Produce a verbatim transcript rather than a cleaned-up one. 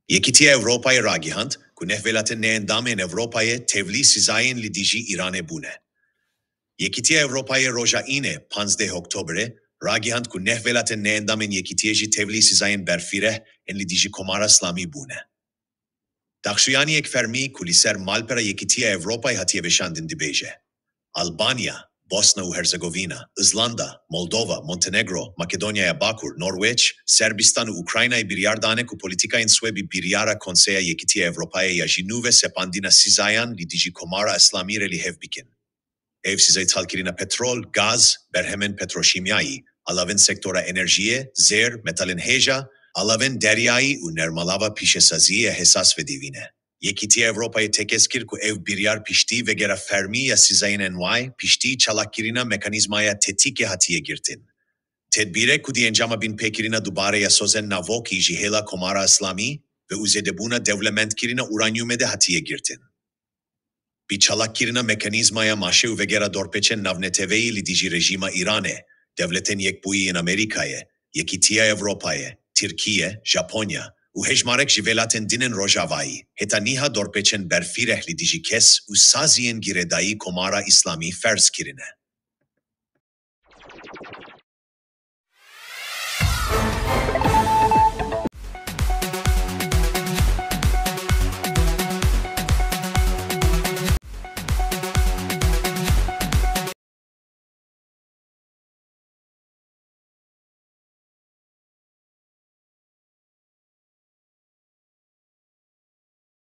Yekîtiya Ewropayê ragihand ku neh welatên neendamên Ewropayê tevlî sîzayên li dijî Îranê bûne. Yekîtiya Ewropayê roja Înê, panzdeh Oktoberê, ragihand ku neh welatên neendamên Yekîtiyê jî tevlî sîzayên berfireh ên li dijî Komara Îslamî bûne. Daxuyaniyek fermî ku li ser malpera Yekîtiya Ewropayê hatiye veşandin dibêje: Albanya, Bosna û Herzegovîna, Îzlanda, Moldova, Montenegro, Makedonyaya Bakur, Norweç, Serbistan û Ukraynayê biryar dane ku polîtikayên swê bi biryara Konseya Yekîtiya Ewropayê ya ji nû ve sepandina sîzayan li dijî Komara Îslamî re li hev bikin. Ev sîzayî îthalkirina petrol, gaz, berhemên petroşîmyayî, alavên sektora enerjiyê, zêr, metalên hêja, alavên deryayî û nermalava pîşesaziyê ya hesas vedivîne. Yekîtiya Ewropayê tekez kir ku ev biryar piştî vegera fermî ya sîzayên N Y, piştî çalakkirina mekanîzmaya tetîkê hatiye girtin. Tedbîrek ku di encama binpêkirina dubare ya sozên navokî ji hêla Komara Îslamî ve û zêdebûna dewlemendkirina uranyumê de hatiye girtin. Bi çalakkirina mekanîzmaya maşe û vegera dorpêçên navneteweyî li dijî rejîma Îranê, Dewletên Yekbûyî yên Amerîkayê, Yekîtiya Ewropayê, Tirkiye, Japonya û hejmarek ji welatên din ên Rojavayî, heta niha dorpêçên berfireh li dijî kes û saziyên girêdayî Komara Îslamî ferz kirine.